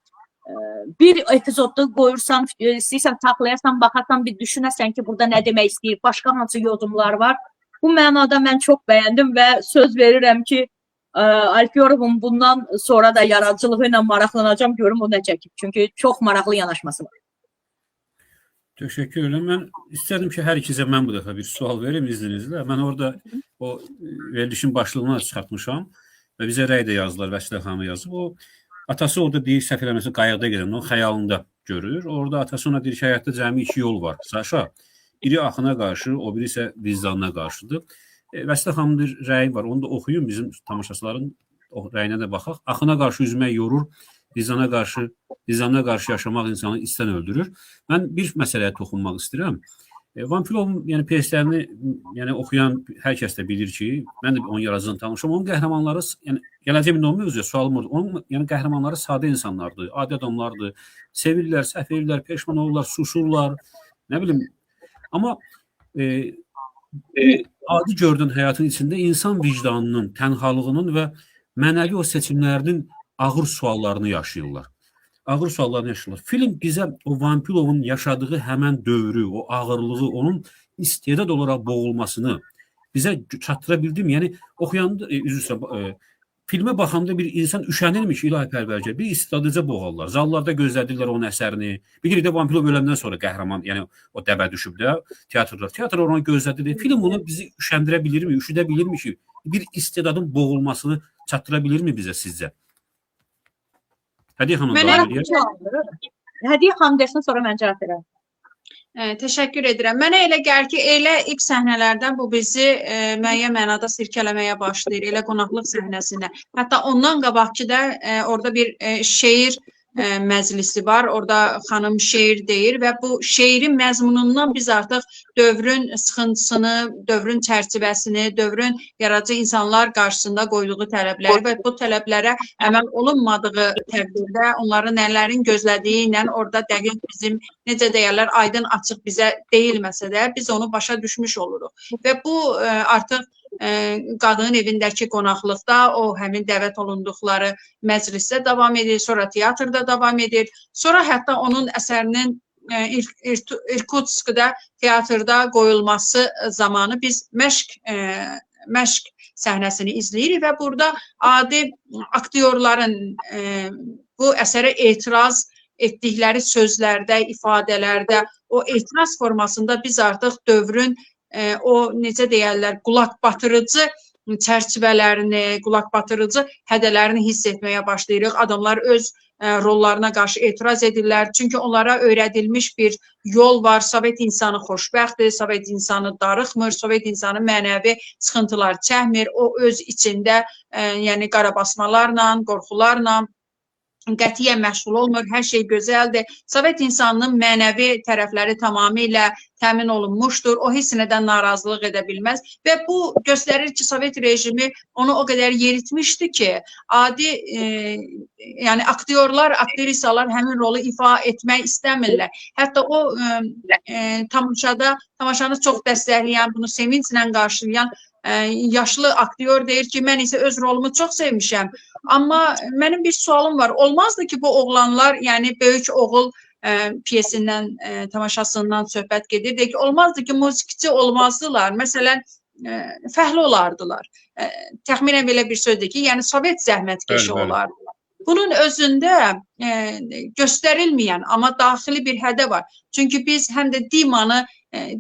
bir epizodda qoyursan, istəyirsən, taxlayarsan, baxarsan, bir düşünəsən ki, burada nə demək istəyir, başqa hansı yozumlar var. Bu mənada mən çox bəyəndim və söz verirəm ki, Alfyorovun bundan sonra da yaradıcılığı ilə maraqlanacağam, görüm o nə çəkib. Çünki çox maraqlı yanaşması var. Təşəkkür edirəm. Mən istərdim ki, hər ikinizə mən bu dəfə bir sual verim izninizlə. Mən orada o verilişin başlığını çıxartmışam və bizə rəy də yazdılar, Vəsilə xanım yazıb. O atası orada deyir, səhv eləməsə qayıqda gedən, o xəyalında görür. Orada atası ona deyir ki, həyatda cəmi iki yol var. Saşa, biri axına qarşı, o biri isə vicdanına qarşıdır. Vəsilə xanımın bir rəyi var, onu da oxuyun, bizim tamaşaçıların o rəyinə də baxaq. Axına qarşı üzmək yorur, vicdana qarşı yaşamaq insanı istən öldürür. Mən bir məsələyə toxunmaq istəyirəm. Vanfilovun yəni pyeslərini yəni oxuyan hər kəs də bilir ki, mən də onun yaradıcılığını tanımışam. Onun qəhrəmanları, yəni gələcəyim indi o mövzuya sualım orada. Onun yəni qəhrəmanları sadə insanlardır, adi adamlardır. Sevirlər, səhv edirlər, peşman olurlar, susurlar, nə bilim. Amma adi gördüyün həyatın içində insan vicdanının, tənhalığının və mənəvi o seçimlərinin ağır suallarını yaşayırlar. Ağır suallarını yaşayırlar. Film bizə o Vanfilovun yaşadığı həmən dövrü, o ağırlığı, onun istedad olaraq boğulmasını bizə çatdıra bildimi? Yəni oxuyanda, üzr istəyirəm, filmə baxanda bir insan üşənirmi ki, ilahi pərvərdigар, bir istedadıca boğarlar. Zallarda gözlədirlər onun əsərini. Bilirik də Vanfilov öləndən sonra qəhrəman, yəni o dəbə düşüb də teatrlar. Teatr onu gözlədir. Film onu bizi üşəndirə bilirmi, üşüdə bilirmi ki, bir istedadın boğulmasını çatdıra bilirmi bizə sizcə? Hədiyyə xanım davam eləyək. Hədiyyə xanım desin, sonra mən cavab verərəm. Təşəkkür edirəm. Mənə elə gəlir ki, elə ilk səhnələrdən bu bizi müəyyən mənada sirkələməyə başlayır, elə qonaqlıq səhnəsində. Hətta ondan qabaqki də orada bir şeir məclisi var. Orada xanım şeir deyir və bu şeirin məzmunundan biz artıq dövrün sıxıntısını, dövrün çərçivəsini, dövrün yaradıcı insanlar qarşısında qoyduğu tələbləri və bu tələblərə əməl olunmadığı təqdirdə onları nələrin gözlədiyi ilə orada dəqiq bizim, necə deyərlər, aydın açıq bizə deyilməsə də biz onu başa düşmüş oluruq. Və bu artıq qadının evindəki qonaqlıqda o həmin dəvət olunduqları məclisdə davam edir, sonra teatrda davam edir, sonra hətta onun əsərinin İrkutskda teatrda qoyulması zamanı biz məşq səhnəsini izləyirik və burada adi aktyorların bu əsərə etiraz etdikləri sözlərdə, ifadələrdə, o etiraz formasında biz artıq dövrün o, necə deyərlər, qulaq batırıcı çərçivələrini, qulaq batırıcı hədələrini hiss etməyə başlayırıq. Adamlar öz rollarına qarşı etiraz edirlər. Çünki onlara öyrədilmiş bir yol var. Sovet insanı xoşbəxtdir, Sovet insanı darıxmır, Sovet insanı mənəvi sıxıntılar çəkmir. O öz içində, yəni qarabasmalarla, qorxularla qətiyyən məşğul olmur, hər şey gözəldir. Sovet insanının mənəvi tərəfləri tamamilə təmin olunmuşdur. O heç nədən narazılıq edə bilməz və bu göstərir ki, Sovet rejimi onu o qədər yeritmişdi ki, adi yəni aktyorlar, aktrisalar həmin rolu ifa etmək istəmirlər. Hətta o tamaşanı çox dəstəkləyən, bunu sevinclə qarşılayan yaşlı aktyor deyir ki, mən isə öz rolumu çox sevmişəm. Amma mənim bir sualım var. Olmazdı ki, bu oğlanlar, yəni böyük oğul piyesindən, tamaşasından söhbət gedir. Deyir ki, olmazdı ki, musiqiçi olmazdılar. Məsələn, fəhlə olardılar. Təxminən belə bir sözdür ki, yəni Sovet zəhmətkeşi olardılar. Bunun özündə göstərilməyən, amma daxili bir hədə var. Çünki biz həm də Dimanı,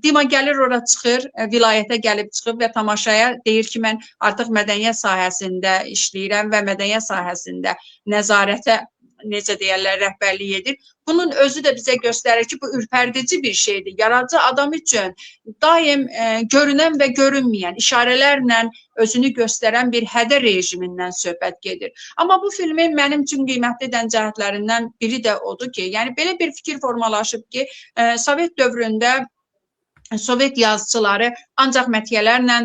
Dima gəlir ora çıxır, vilayətə gəlib çıxıb və tamaşaya deyir ki, mən artıq mədəniyyət sahəsində işləyirəm və mədəniyyət sahəsində nəzarətə, necə deyərlər, rəhbərlik edir. Bunun özü də bizə göstərir ki, bu ürpərdici bir şeydir. Yaradıcı adam üçün daim görünən və görünməyən işarələrlə özünü göstərən bir hədə rejimindən söhbət gedir. Amma bu filmin mənim üçün qiymətli edən cəhətlərindən biri də odur ki, yəni belə bir fikir formalaşıb ki, Sovet dövründə Sovet yazıçıları ancaq mətiyələrlə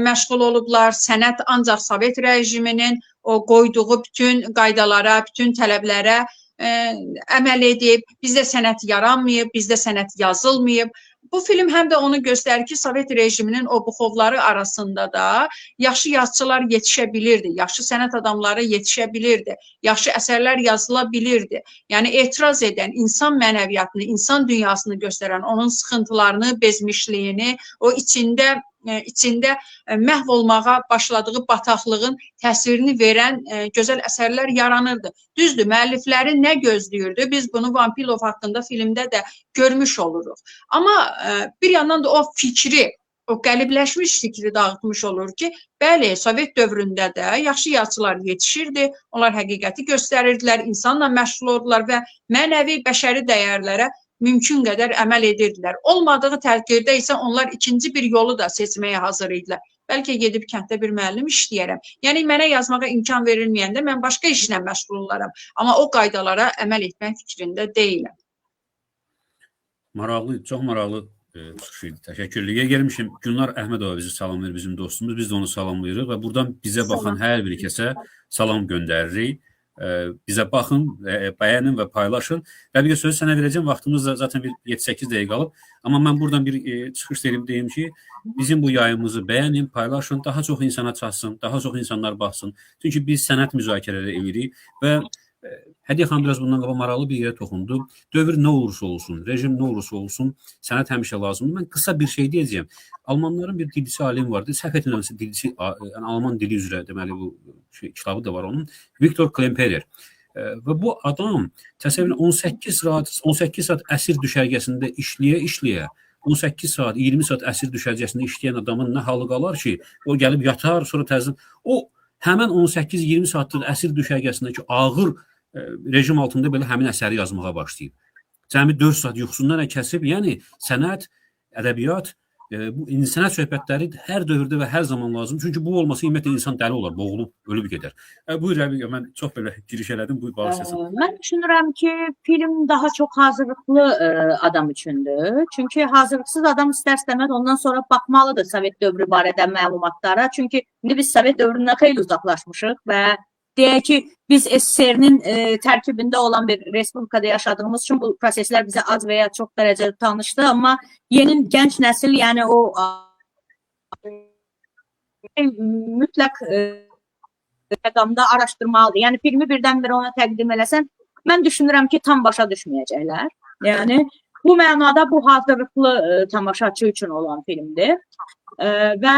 məşğul olublar, sənət ancaq Sovet rejiminin o qoyduğu bütün qaydalara, bütün tələblərə əməl edib, bizdə sənət yaranmayıb, bizdə sənət yazılmayıb. Bu film həm də onu göstərir ki, Sovet rejiminin o buxovları arasında da yaxşı yazıçılar yetişə bilirdi, yaxşı sənət adamları yetişə bilirdi, yaxşı əsərlər yazıla bilirdi. Yəni etiraz edən, insan mənəviyyatını, insan dünyasını göstərən, onun sıxıntılarını, bezmişliyini, o içində məhv olmağa başladığı bataqlığın təsirini verən gözəl əsərlər yaranırdı. Düzdür, müəllifləri nə gözləyirdi? Biz bunu Vampilov haqqında filmdə də görmüş oluruq. Amma bir yandan da o fikri, o qəlibləşmiş fikri dağıtmış olur ki, bəli, Sovet dövründə də yaxşı yazıçılar yetişirdi, onlar həqiqəti göstərirdilər, insanla məşğul oldular və mənəvi bəşəri dəyərlərə mümkün qədər əməl edirdilər. Olmadığı təqdirdə isə onlar ikinci bir yolu da seçməyə hazır idilər. Bəlkə gedib kənddə bir müəllim işləyərəm. Yəni mənə yazmağa imkan verilməyəndə mən başqa işlə məşğul olaram. Amma o qaydalara əməl etmək fikrində deyiləm. Maraqlı, çox maraqlı çıxış idi. Təşəkkürlüyə gəlmişim. Gülnar Əhmədova bizi salamlayır, bizim dostumuz. Biz də onu salamlayırıq və buradan bizə baxan hər bir kəsə salam göndəririk. Bizə baxın, bəyənin və paylaşın. Rəbiqə, sözü sənə verəcəm. Vaxtımız da zaten bir 7-8 dəqiqə qalıb. Amma mən buradan bir çıxış deyim, deyim ki, bizim bu yayımızı bəyənin, paylaşın, daha çox insana çatsın, daha çox insanlar baxsın. Çünki biz sənət müzakirələri edirik və Hədiyyə xanım biraz bundan qabaq maraqlı bir yerə toxundu. Dövr nə olursa olsun, rejim nə olursa olsun, sənət həmişə lazımdır. Mən qısa bir şey deyəcəyəm. Almanların bir dilçi alimi vardı. Səhv etmirəmsə dilçi, yəni Alman dili üzrə deməli bu şey, kitabı da var onun. Viktor Klemperer. Və bu adam təsəvvür 18 saat əsir düşərgəsində işləyə-işləyə 18 saat, 20 saat əsir düşərgəsində işləyən adamın nə halı qalar ki, o gəlib yatar, sonra təzədən o həmən 18-20 saatlıq əsir düşərgəsindəki ağır rejim altında belə həmin əsəri yazmağa başlayıb. Cəmi 4 saat yuxusundan kəsib, yəni sənət, ədəbiyyat Bu incəsənət söhbətləri hər dövrdə və hər zaman lazım. Çünki bu olmasa ümumiyyətlə insan dəli olar, boğulub, ölüb gedər. Buyur Rəfiqə, mən çox belə giriş elədim. Buyur, bağışlasın. Mən düşünürəm ki, film daha çox hazırlıqlı adam üçündür. Çünki hazırlıqsız adam istər-istəməz ondan sonra baxmalıdır Sovet dövrü barədə məlumatlara. Çünki indi biz Sovet dövründən xeyli uzaqlaşmışıq və deyək ki, biz SSR-nin tərkibində olan bir respublikada yaşadığımız üçün bu proseslər bizə az və ya çox dərəcədə tanışdı, amma yeni gənc nəsil, yəni o mütləq məqamda araşdırmalıdır. Yəni filmi birdən-birə ona təqdim eləsən, mən düşünürəm ki, tam başa düşməyəcəklər. Yəni bu mənada bu hazırlıqlı tamaşaçı üçün olan filmdir. Və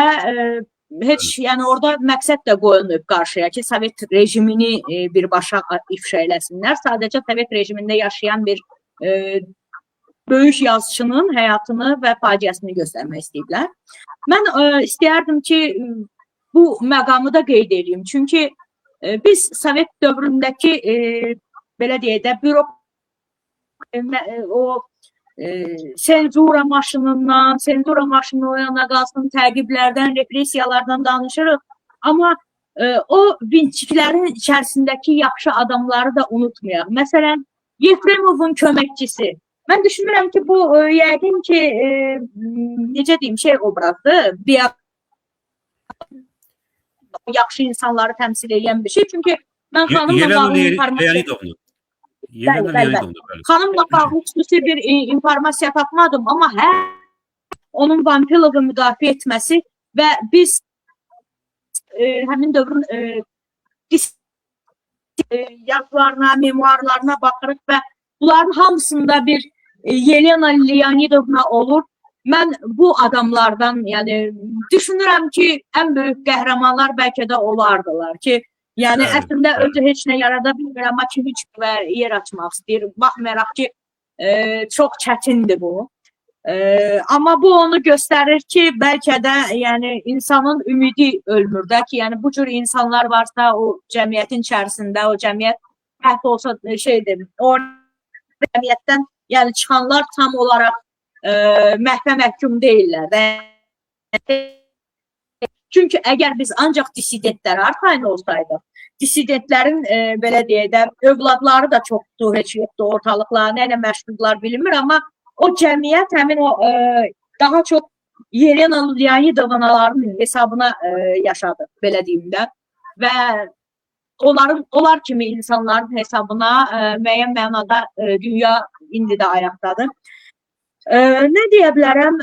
heç yəni orada məqsəd də qoyulmayıb qarşıya ki, Sovet rejimini birbaşa ifşa eləsinlər. Sadəcə Sovet rejimində yaşayan bir böyük yazıçının həyatını və faciəsini göstərmək istəyiblər. Mən istəyərdim ki, bu məqamı da qeyd edeyim. Çünki biz Sovet dövründəki belə deyək də o senzura maşınından, senzura maşını o yana qalsın, təqiblərdən, repressiyalardan danışırıq. Amma o vinçiklərin içərisindəki yaxşı adamları da unutmayaq. Məsələn, Yefremovun köməkçisi. Mən düşünürəm ki, bu yəqin ki, necə deyim, şey obrazdır, yaxşı insanları təmsil edən bir şey. Çünki mən xanımla bağlı informasiya... Bəli. Xanımla bağlı xüsusi bir informasiya tapmadım, amma hər onun Vampilovu müdafiə etməsi və biz həmin dövrün yazılarına, memuarlarına baxırıq və bunların hamısında bir Yelena Leonidovna olur. Mən bu adamlardan, yəni düşünürəm ki, ən böyük qəhrəmanlar bəlkə də olardılar ki, yəni əslində özü heç nə yarada bilmir, amma kimi və yer açmaq istəyir. Baxmayaraq ki, çox çətindir bu. Amma bu onu göstərir ki, bəlkə də yəni insanın ümidi ölmür də ki, yəni bu cür insanlar varsa o cəmiyyətin içərisində, o cəmiyyət hətta olsa şeydir, o cəmiyyətdən yəni çıxanlar tam olaraq məhvə məhkum deyillər. Çünki əgər biz ancaq dissidentlərə arxayın olsaydıq, dissidentlərin belə deyək də övladları da çoxdur, heç yoxdur ortalıqlar, nə ilə məşğuldurlar bilinmir, amma o cəmiyyət həmin o daha çox Yelena Leonidovnaların hesabına yaşadı, belə deyim də. Və onlar kimi insanların hesabına müəyyən mənada dünya indi də ayaqdadır. Nə deyə bilərəm?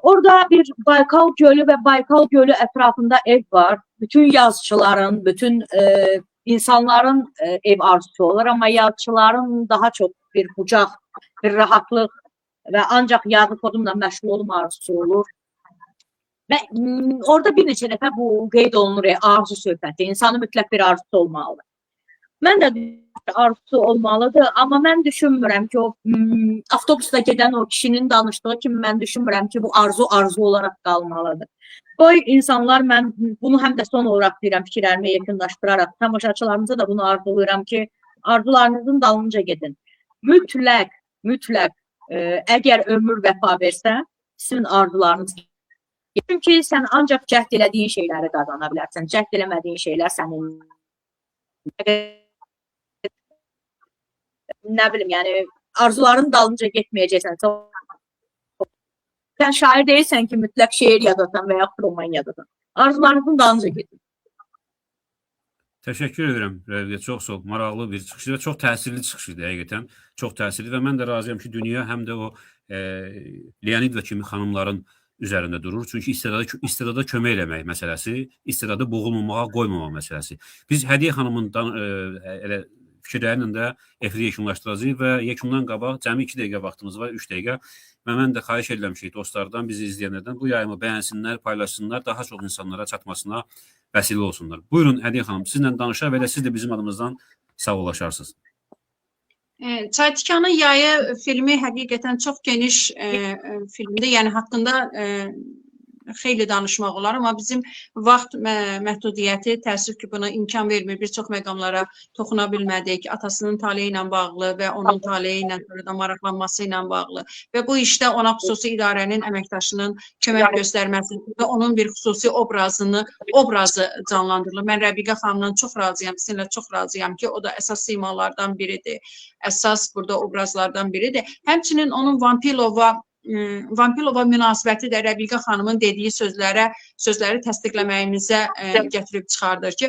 Orada bir Baykal Gölü və Baykal Gölü ətrafında ev var. Bütün yazıçıların, bütün insanların ev arzusu olur, amma yazıçıların daha çox bir bucaq, bir rahatlıq və ancaq yazı kodumla məşğul olma arzusu olur. Və orada bir neçə dəfə bu qeyd olunur, arzu söhbəti. İnsanın mütləq bir arzusu olmalıdır. Mən də arzusu olmalıdır, amma mən düşünmürəm ki, o avtobusda gedən o kişinin danışdığı kimi mən düşünmürəm ki, bu arzu arzu olaraq qalmalıdır. Qoy insanlar, mən bunu həm də son olaraq deyirəm, fikirlərimi yekunlaşdıraraq, tamaşaçılarımıza da bunu arzulayıram ki, arzularınızın dalınca gedin. Mütləq, mütləq, əgər ömür vəfa versə, sizin arzularınız. Çünki sən ancaq cəhd elədiyin şeyləri qazana bilərsən. Cəhd eləmədiyin şeylər sənin nə bilim, yəni arzuların dalınca getməyəcəksən. Sən şair deyilsən ki, mütləq şeir yazasan və yaxud roman yazasan. Arzularınızın dalınca gedin. Təşəkkür edirəm Rəfiqə, çox sağ ol. Maraqlı bir çıxış və çox təsirli çıxış idi həqiqətən. Çox təsirli və mən də razıyam ki, dünya həm də o Leonidova kimi xanımların üzərində durur. Çünki istedada kömək eləmək məsələsi, istedadı boğulmamağa qoymamaq məsələsi. Biz Hədiyyə xanımın elə fikirləri ilə də efiri yekunlaşdıracağıq və yekundan qabaq cəmi 2 dəqiqə vaxtımız var, 3 dəqiqə. Və mən də xahiş edirəm ki, dostlardan, bizi izləyənlərdən bu yayımı bəyənsinlər, paylaşsınlar, daha çox insanlara çatmasına vəsilə olsunlar. Buyurun Hədiyyə xanım, sizinlə danışaq və elə siz də bizim adımızdan sağollaşarsınız. Çay Tikanın Yayı filmi həqiqətən çox geniş filmdir. Yəni haqqında xeyli danışmaq olar, amma bizim vaxt məhdudiyyəti təəssüf ki, buna imkan vermir. Bir çox məqamlara toxuna bilmədik. Atasının taleyi ilə bağlı və onun taleyi ilə sonradan maraqlanması ilə bağlı və bu işdə ona xüsusi idarənin əməkdaşının kömək göstərməsi və onun bir xüsusi obrazı canlandırılır. Mən Rəbiqə xanımdan çox razıyam, sizinlə çox razıyam ki, o da əsas simalardan biridir. Əsas burada obrazlardan biridir. Həmçinin onun Vampilova münasibəti də Rəbiqə xanımın dediyi sözləri təsdiqləməyimizə gətirib çıxardır ki,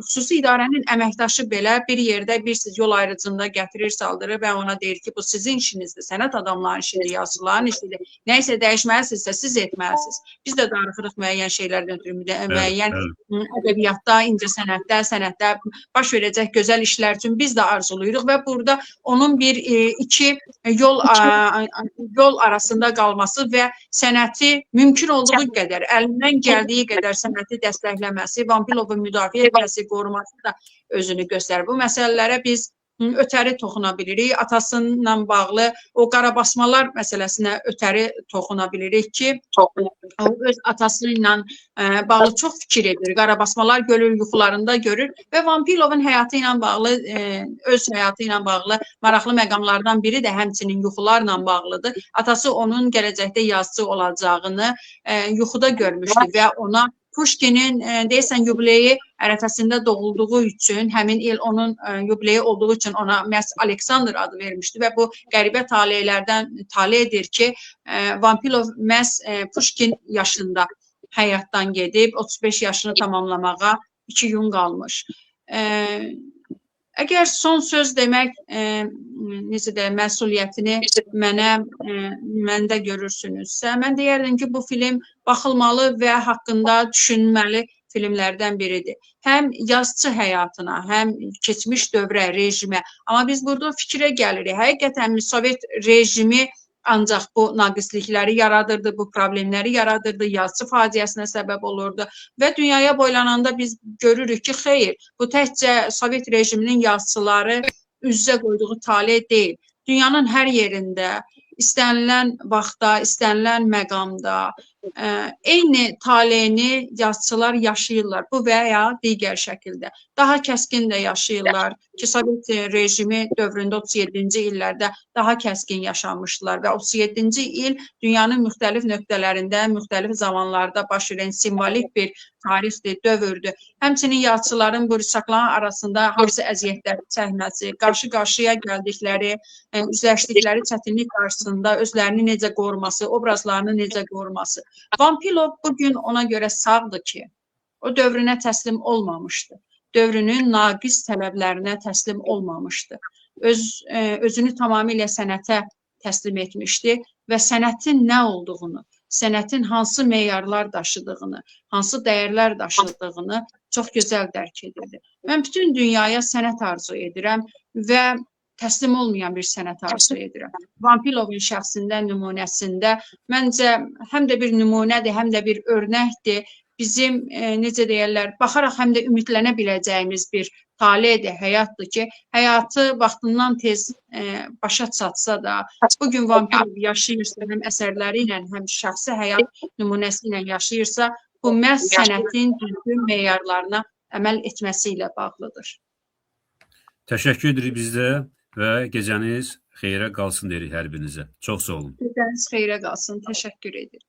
xüsusi idarənin əməkdaşı belə bir yerdə bir yol ayrıcında gətirir, saldırır və ona deyir ki, bu sizin işinizdir, sənət adamlarının işidir, yazıçıların işidir. Nə isə dəyişməlisinizsə siz etməlisiniz. Biz də darıxırıq müəyyən şeylərdən ötürü, müəyyən ədəbiyyatda, incəsənətdə, sənətdə baş verəcək gözəl işlər üçün biz də arzulayırıq və burada onun bir iki yol arasında qalması və sənəti mümkün olduğu qədər, əlindən gəldiyi qədər sənəti dəstəkləməsi, Vampilovu müdafiə etməsi, qoruması da özünü göstərir. Bu məsələlərə biz ötəri toxuna bilirik. Atasıyla bağlı o qarabasmalar məsələsinə ötəri toxuna bilirik ki, o öz atası ilə bağlı çox fikir edir. Qarabasmalar görür, yuxularında görür və Vampilovun həyatı ilə bağlı, öz həyatı ilə bağlı maraqlı məqamlardan biri də həmçinin yuxularla bağlıdır. Atası onun gələcəkdə yazıcı olacağını yuxuda görmüşdü və ona Puşkinin deyəsən yubileyi ərəfəsində doğulduğu üçün, həmin il onun yubileyi olduğu üçün ona məhz Aleksandr adı vermişdi və bu qəribə talelərdən taledir ki, Vampilov məhz Puşkin yaşında həyatdan gedib, 35 yaşını tamamlamağa 2 gün qalmış. Əgər son söz demək, necə deyək, məsuliyyətini məndə görürsünüzsə, mən deyərdim ki, bu film baxılmalı və haqqında düşünməli filmlərdən biridir. Həm yazıçı həyatına, həm keçmiş dövrə, rejimə. Amma biz burada fikrə gəlirik. Həqiqətən Sovet rejimi ancaq bu naqislikləri yaradırdı, bu problemləri yaradırdı, yazıçı faciəsinə səbəb olurdu və dünyaya boylananda biz görürük ki, xeyr, bu təkcə Sovet rejiminin yazıçıları üz-üzə qoyduğu tale deyil. Dünyanın hər yerində, istənilən vaxtda, istənilən məqamda eyni taleyini yazıçılar yaşayırlar. Bu və ya digər şəkildə. Daha kəskin də yaşayırlar ki, Sovet rejimi dövründə 37-ci illərdə daha kəskin yaşamışdılar və 37-ci il dünyanın müxtəlif nöqtələrində, müxtəlif zamanlarda baş verən simvolik bir tarixdir, dövrdür. Həmçinin yazıçıların bu rüsakların arasında hansı əziyyətləri çəkməsi, qarşı-qarşıya gəldikləri, üzləşdikləri çətinlik qarşısında özlərini necə qoruması, obrazlarını necə qoruması. Vampilov bugün ona görə sağdır ki, o dövrünə təslim olmamışdı. Dövrünün naqis tələblərinə təslim olmamışdı. Özünü tamamilə sənətə təslim etmişdi və sənətin nə olduğunu, sənətin hansı meyarlar daşıdığını, hansı dəyərlər daşıdığını çox gözəl dərk edirdi. Mən bütün dünyaya sənət arzu edirəm və təslim olmayan bir sənət arzu edirəm. Vampilovun şəxsində, nümunəsində məncə həm də bir nümunədir, həm də bir örnəkdir. Bizim, necə deyərlər, baxaraq həm də ümidlənə biləcəyimiz bir taledir, həyatdır ki, həyatı vaxtından tez başa çatsa da, bugün Vampilov yaşayırsa, həm əsərləri ilə, həm şəxsi həyat nümunəsi ilə yaşayırsa, bu məhz sənətin düzgün meyarlarına əməl etməsi ilə bağlıdır. Təşəkkür edirik biz də və gecəniz xeyrə qalsın deyirik hər birinizə. Çox sağ olun. Gecəniz xeyrə qalsın. Təşəkkür edirəm.